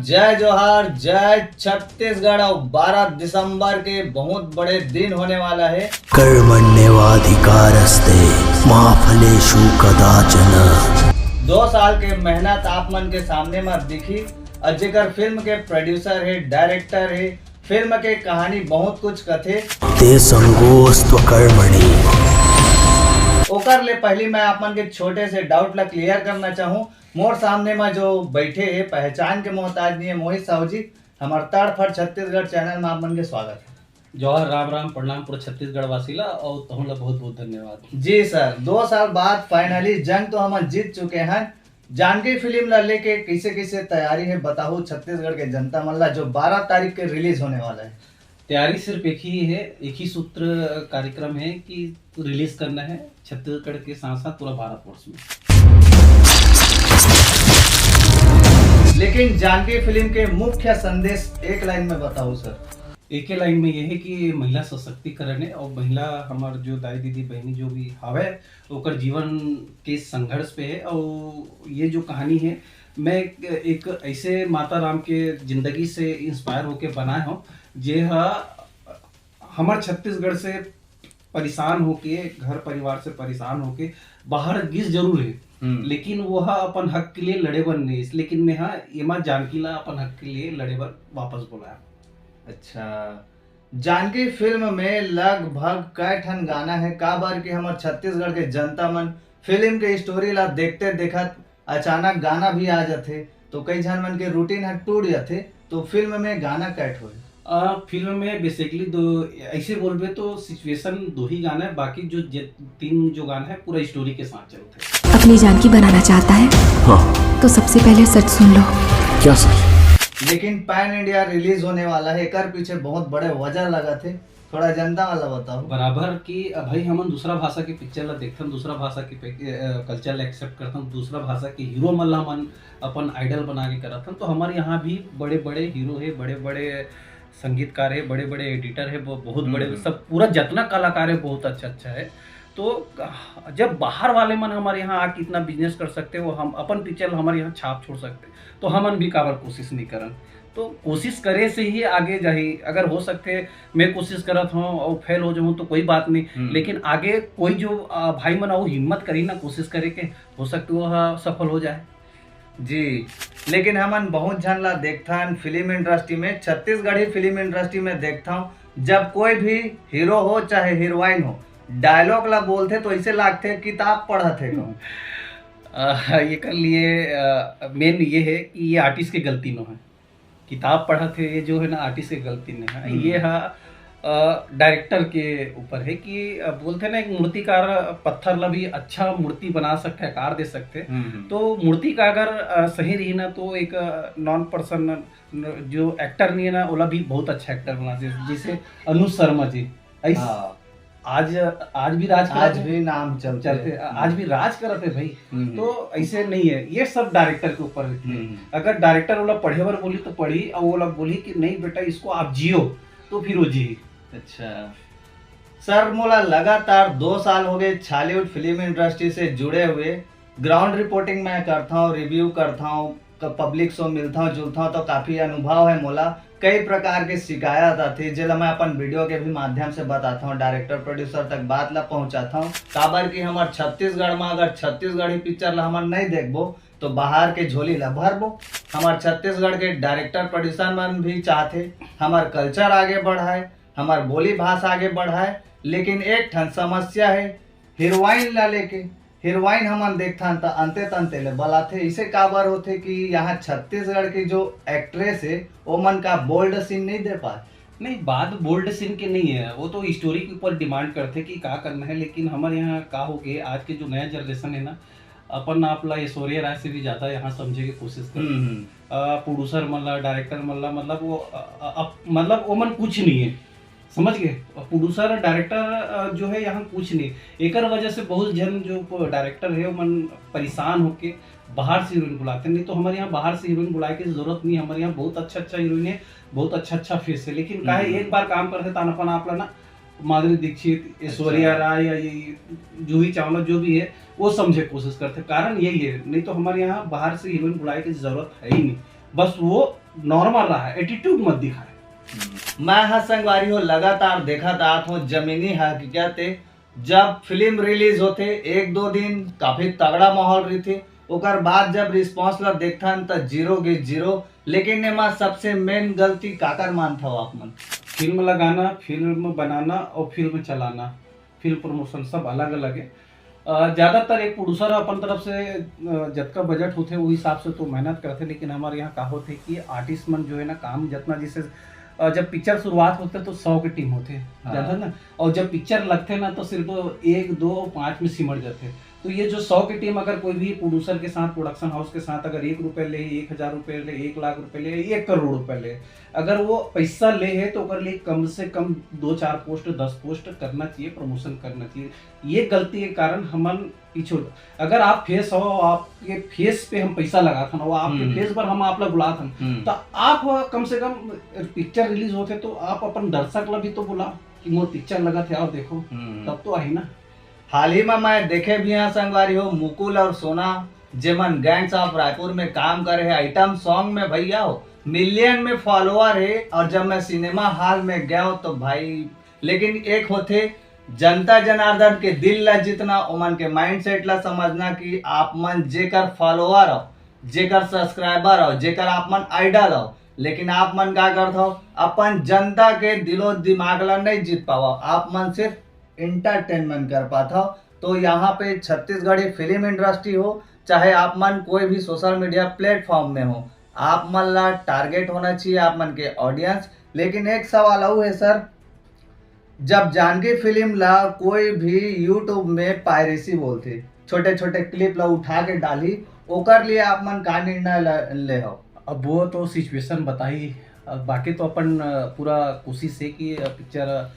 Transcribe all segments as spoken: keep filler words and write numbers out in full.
जय जोहार, जय छत्तीसगढ़। और बारह दिसंबर के बहुत बड़े दिन होने वाला है। कर्मण्येवाधिकारस्ते मा फलेषु कदाचन। दो साल के मेहनत आप मन के सामने में दिखी। और जेकर फिल्म के प्रोड्यूसर है, डायरेक्टर है, फिल्म के कहानी बहुत कुछ कथे। ते संगोस्त्व कर्मणि। ओकर ले पहली मैं आप मन के छोटे से डाउट ला क्लियर करना चाहूँ। मोर सामने में जो बैठे है, पहचान के मोहताज नहीं है, मोहित साहू जी, हमार तड़फड़ छत्तीसगढ़ चैनल में आप मन के स्वागत है। जोहार, राम राम, प्रणाम पूरा छत्तीसगढ़ वासी ला, और तहूँ ला बहुत बहुत धन्यवाद। जी सर, दो साल बाद फाइनली जंग तो हम जीत चुके हैं। जानकी फिल्म ला लेके कैसे कैसे तैयारी है, बताओ छत्तीसगढ़ के जनता मन ला, जो बारह तारीख के रिलीज होने वाला है। तैयारी सिर्फ एक ही है, एक ही सूत्र कार्यक्रम है कि रिलीज करना है छत्तीसगढ़ के साथ साथ पूरा भारतवर्ष में। लेकिन जानकी फिल्म के मुख्य संदेश एक लाइन में बताओ सर। एक ही लाइन में ये है कि महिला सशक्तिकरण है और महिला हमार जो दाई दीदी बहनी जो भी हवे, ओकर जीवन के संघर्ष पे है। और ये जो कहानी है, मैं एक, एक ऐसे माता राम के जिंदगी से इंस्पायर होके बनाए हूँ, जे हा हमर छत्तीसगढ़ से परेशान होके, घर परिवार से परेशान होके बाहर गिस जरूर है, हम्म। लेकिन वो हा अपन हक के लिए लड़े बर नहीं, लेकिन मैं हा एमा जानकी ला अपन हक के लिए लड़े बर वापस बुलाया। अच्छा, जानकी फिल्म में लगभग कै ठन गाना है, काबर कि हमर छत्तीसगढ़ के जनता मन फिल्म के स्टोरी ला देखते देखत अचानक गाना भी आ जाथे, तो कई झन मन के रूटीन ह टूट जाथे। तो फिल्म में गाना कैट होए? आ, फिल्म में बेसिकली दो, ऐसे बोलबे तो सिचुएशन दो ही गाना है, बाकी जो जे, तीन जो गाना है पूरा स्टोरी के साथ चलते हैं। अपनी जानकी बनाना चाहता है हाँ। तो सबसे पहले सच सुन लो। क्या सच? लेकिन पैन इंडिया रिलीज होने वाला है, एकर पीछे बहुत बड़े वजह लगा थे, थोड़ा जनता वाला बताओ। बराबर कि अब भाई हमन दूसरा भाषा के पिक्चर ला देखथन, दूसरा भाषा के कल्चर ला एक्सेप्ट करथन, दूसरा भाषा के हीरो मन ला हमन अपन आइडल बना के करथन, तो हमारे यहाँ भी बड़े बड़े हीरो है, बड़े बड़े संगीतकार है, बड़े बड़े एडिटर है, वो बहुत बड़े, हम्म। सब पूरा जितना कलाकार है बहुत अच्छा अच्छा है। तो जब बाहर वाले मन हमारे यहाँ आके इतना बिजनेस कर सकते हैं, वो हम अपन पिक्चर हमारे यहाँ छाप छोड़ सकते हैं, तो हमन भी काबर कोशिश नहीं करन। तो कोशिश करे से ही आगे जाही। अगर हो सकते मैं कोशिश करत हूँ और फेल हो जाऊँ तो कोई बात नहीं, हम्म। लेकिन आगे कोई जो आ, भाई मन वो हिम्मत करी ना कोशिश करे के, हो सकते वो हाँ, सफल हो जाए। जी, लेकिन हमन बहुत झन ला देखथन फिल्म इंडस्ट्री में, छत्तीसगढ़ी फिल्म इंडस्ट्री में देखथन, जब कोई भी हीरो हो चाहे हीरोइन हो, डायलॉग ला बोलथे तो ऐसे लागथे किताब पढ़त है कहूँ। आ, ये कर लिए मेन ये है कि ये आर्टिस्ट के गलती नो है, किताब पढ़त है, ये जो है ना आर्टिस्ट के गलती नहीं है। हम्म। ये है डायरेक्टर के ऊपर है कि अ, बोलते ना एक मूर्तिकार पत्थर ला भी अच्छा मूर्ति बना सकते हैं, आकार दे सकते हैं। हम्म। तो मूर्ति का अगर अ, सही रही ना तो एक नॉन पर्सन जो एक्टर नहीं है ना, ओला भी बहुत अच्छा एक्टर बना सकते, जैसे अनुज शर्मा जी। ऐस- हाँ, आज आज भी राज आज करत है। भी नाम चलते चलते हैं। आज भी राज करत है भाई। हम्म। तो ऐसे नहीं है, ये सब डायरेक्टर के ऊपर रहते हैं। हम्म। अगर डायरेक्टर वाला पढ़े बर बोली तो पढ़ी, और वो लोग बोली कि नहीं बेटा इसको आप जियो, तो फिर वो जी। अच्छा सर, मोला लगातार दो साल हो गए छॉलीवुड फिल्म इंडस्ट्री से जुड़े हुए। ग्राउंड रिपोर्टिंग मैं करता हूँ, रिव्यू करता हूँ, पब्लिक से मिलता हूँ जुलता हूँ, तो काफ़ी अनुभव है मोला। कई प्रकार के शिकायत आथे, जेला मैं अपन वीडियो के भी माध्यम से बताता हूँ, डायरेक्टर प्रोड्यूसर तक बात ला पहुँचाता हूँ। काबर कि हमार छत्तीसगढ़ में अगर छत्तीसगढ़ी पिक्चर ला हमन नहीं देखबो तो बाहर के झोली ला भरबो। हमार छत्तीसगढ़ के डायरेक्टर प्रोड्यूसर मन भी चाहते हमार कल्चर आगे बढ़ाए, हमार बोली भाषा आगे बढ़ाए, लेकिन एक ठन समस्या है हीरोइन ला लेके। हीरोइन हमन देखथन त अंते तंते ले बलाथे। इसे काबर होथे कि यहाँ छत्तीसगढ़ की जो एक्ट्रेस है, ओमन का बोल्ड सीन नहीं दे पाए। नहीं, बात बोल्ड सीन के नहीं है, वो तो स्टोरी के ऊपर डिमांड करते कि का करना है। लेकिन हमारे यहाँ का हो गए, आज के जो नया जनरेशन है ना, अपन आप ला ऐश्वर्या राय से भी ज्यादा यहाँ समझे के कोशिश करते। हम्म, हम्म। प्रोड्यूसर मन ला, डायरेक्टर मन ला, मतलब वो अ, अ, अप- मतलब वो मन कुछ नहीं है, समझ गए? प्रोड्यूसर डायरेक्टर जो है यहाँ कुछ नहीं। एकर वजह से बहुत जन जो डायरेक्टर है वो मन परेशान होके बाहर से हीरोइन बुलाते हैं। नहीं तो हमारे यहाँ बाहर से हीरोइन बुलाए की जरूरत नहीं। हमारे यहाँ बहुत अच्छा अच्छा हीरोइन है, बहुत अच्छा अच्छा फेस है, लेकिन काहे हम्म। एक बार काम करते तान अपन आप ला ना माधुरी दीक्षित, ऐश्वर्या अच्छा। राय या ये जूही चावला जो भी है, वो समझे कोशिश करते। कारण यही है, नहीं तो हमारे यहाँ बाहर से हीरोइन बुलाए की जरूरत है ही नहीं। बस वो नॉर्मल रहा, एटीट्यूड मत दिखाए। मैं ह संगवारी हो लगातार देखत आत हूँ जमीनी हकीकत ए, जब फिल्म रिलीज होथे एक दो दिन काफी तगड़ा माहौल रहिथे, ओकर बाद जब रिस्पॉन्स ला देखथन त जीरो के जीरो। लेकिन एमा सबसे मेन गलती काकर मानथव आप मन? फिल्म लगाना, फिल्म बनाना और फिल्म चलाना, फिल्म प्रमोशन सब अलग अलग है। अ, ज्यादातर एक प्रोड्यूसर अपन तरफ से, अ, जतका बजट होथे वो हिसाब से तो मेहनत करथे, लेकिन हमारे यहाँ का होथे कि आर्टिस्ट मन जो है ना काम जितना जैसे, अ, जब पिक्चर शुरुआत होथे तो सौ के टीम होथे, हाँ। जानथन ना, और जब पिक्चर लगथे ना तो सिर्फ एक दो पाँच में सिमट जाथे। तो ये जो सौ की टीम अगर कोई भी प्रोड्यूसर के साथ, प्रोडक्शन हाउस के साथ अगर एक रुपए ले, एक हजार रुपए ले, एक लाख रुपए ले, एक करोड़ रुपए ले, अगर वो पैसा ले है तो ओकर लिए कम से कम दो चार पोस्ट, दस पोस्ट करना चाहिए, प्रमोशन करना चाहिए। ये गलती के कारण हमन पीछे हो जा-, अगर आप फेस हो, आपके फेस पे हम पैसा लगाथन और आपके हम्म। फेस पर हम आप ला बुलाथन, हम्म। तो आप कम से कम पिक्चर रिलीज होथे तो आप अपन दर्शक ला भी तो बुला कि मोर पिक्चर लगत है, आओ देखो, हम्म। तब तो आही ना। हाल ही में मैं देखे भी हाँ संगवारी हो, मुकुल और सोना, जेमन गैंग्स ऑफ रायपुर में काम करे है, आइटम सॉन्ग में भैया हो, मिलियन में फॉलोअर है। और जब मैं सिनेमा हॉल में गया हूँ तो भाई, लेकिन एक होथे जनता जनार्दन के दिल ला जीतना, ओमन के माइंडसेट ला समझना कि आप मन जेकर फॉलोअर हो, जेकर सब्सक्राइबर हो, जेकर आप मन आइडल हो, लेकिन आप मन का करत हो, अपन जनता के दिलो दिमाग ला नहीं जीत पावो, आप मन सिर्फ एंटरटेनमेंट कर पात हो। तो यहाँ पे छत्तीसगढ़ी फिल्म इंडस्ट्री हो, चाहे आप मन कोई भी सोशल मीडिया प्लेटफॉर्म में हो, आप मन ला टारगेट होना चाहिए आप मन के ऑडियंस। लेकिन एक सवाल अउ है सर, जब जानकी फिल्म ला कोई भी यूट्यूब में पायरेसी बोलथे, छोटे छोटे क्लिप ला उठा के डाली, ओकर लिए आप मन का निर्णय ल-, ले हो? अब वो तो सिचुएशन बताही। अब बाकी तो अपन, अ, पूरा कोशिश है कि, अ, पिक्चर, अ,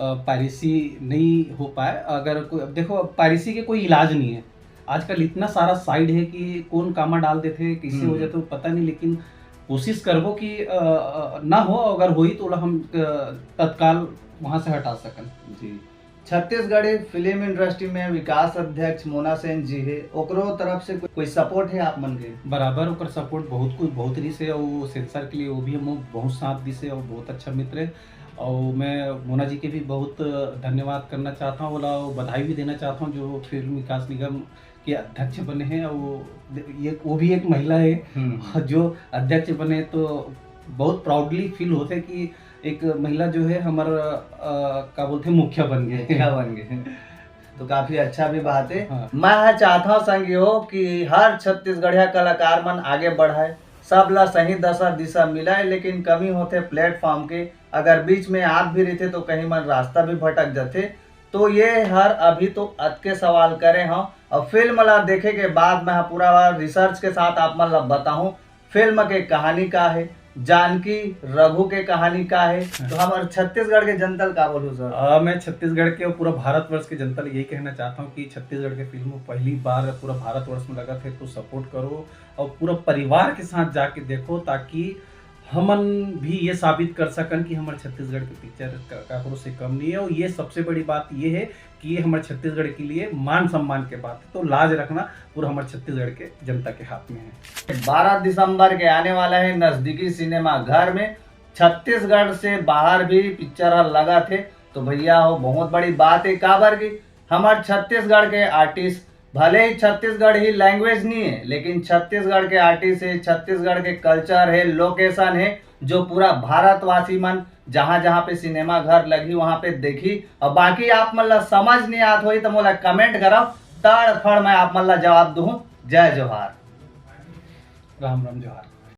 पायरेसी नहीं हो पाए। अगर कोई, अब देखो, अब पायरेसी के कोई इलाज नहीं है। आजकल इतना सारा साइट है कि कौन कामा डाल देथे, कैसे हो हम्म। जाथे, वो पता नहीं, लेकिन कोशिश करबो कि, अ, अ, ना हो, अगर होई तो ओला हम, अ, तत्काल वहाँ से हटा सकन। जी। छत्तीसगढ़ी फिल्म इंडस्ट्री में विकास अध्यक्ष मोना सेन जी है, ओकरो तरफ से कोई, कोई सपोर्ट है आप मन के? बराबर ओकर सपोर्ट बहुत कुछ, बहुत रहिस है, और सेंसर के लिए वो भी हम बहुत साथ दिस है और बहुत अच्छा मित्र है। और मैं मोना जी के भी बहुत धन्यवाद करना चाहता हूँ, ओला बधाई भी देना चाहता हूँ जो फिल्म विकास निगम के अध्यक्ष बने हैं। और वो, ये, वो भी एक महिला है हम्म। जो अध्यक्ष बने, तो बहुत प्राउडली फील होथे कि एक महिला जो है हमर, अ, का बोलथे, मुखिया बन गए। मुखिया बन गए। तो काफी अच्छा भी बात है। हाँ। मैं ह चाहत हूँ संगी हो कि हर छत्तीसगढ़िया कलाकार मन आगे बढ़ाए, सब ला सही दशा दिशा मिलाए, लेकिन कमी होथे प्लेटफॉर्म के। अगर बीच में आप भी रहिथे तो कहीं मन रास्ता भी भटक जाथे। तो ये हर अभी तो अतके सवाल करे हूँ। और फिल्म ला देखे के बाद मैं पूरा रिसर्च के साथ आप मन ला बताऊँ फिल्म के कहानी का है, जानकी रघु के कहानी का है, हाँ। तो हमर छत्तीसगढ़ के जनता ल का बोलहू सर? आ, मैं छत्तीसगढ़ के और पूरा भारतवर्ष के जनता ल यही कहना चाहता हूँ कि छत्तीसगढ़ के फिल्म पहली बार पूरा भारतवर्ष में लगत है, तो सपोर्ट करो और पूरा परिवार के साथ जाके देखो, ताकि हमन भी ये साबित कर सकन कि हमर छत्तीसगढ़ के पिक्चर का-, काकरो से कम नहीं है। और ये सबसे बड़ी बात ये है कि ये हमर छत्तीसगढ़ के लिए मान सम्मान के बात है, तो लाज रखना पूरा हमर छत्तीसगढ़ के जनता के हाथ में है। बारह दिसंबर के आने वाला है नजदीकी सिनेमा घर में, छत्तीसगढ़ से बाहर भी पिक्चर हर लगा थे। तो भैया हो, बहुत बड़ी बात है, काबर कि हमर छत्तीसगढ़ के आर्टिस्ट, भले ही छत्तीसगढ़ ही लैंग्वेज नहीं है, लेकिन छत्तीसगढ़ के आर्टिस्ट है, छत्तीसगढ़ के कल्चर है, लोकेशन है, जो पूरा भारतवासी मन जहाँ जहाँ पे सिनेमा घर लगही वहाँ पे देखही। और बाकी आप मन ला समझ नहीं आत होही तो मोला कमेंट करव, तड़फड़ मैं आप मन ला जवाब दूँ। जय जोहार। राम राम जोहार।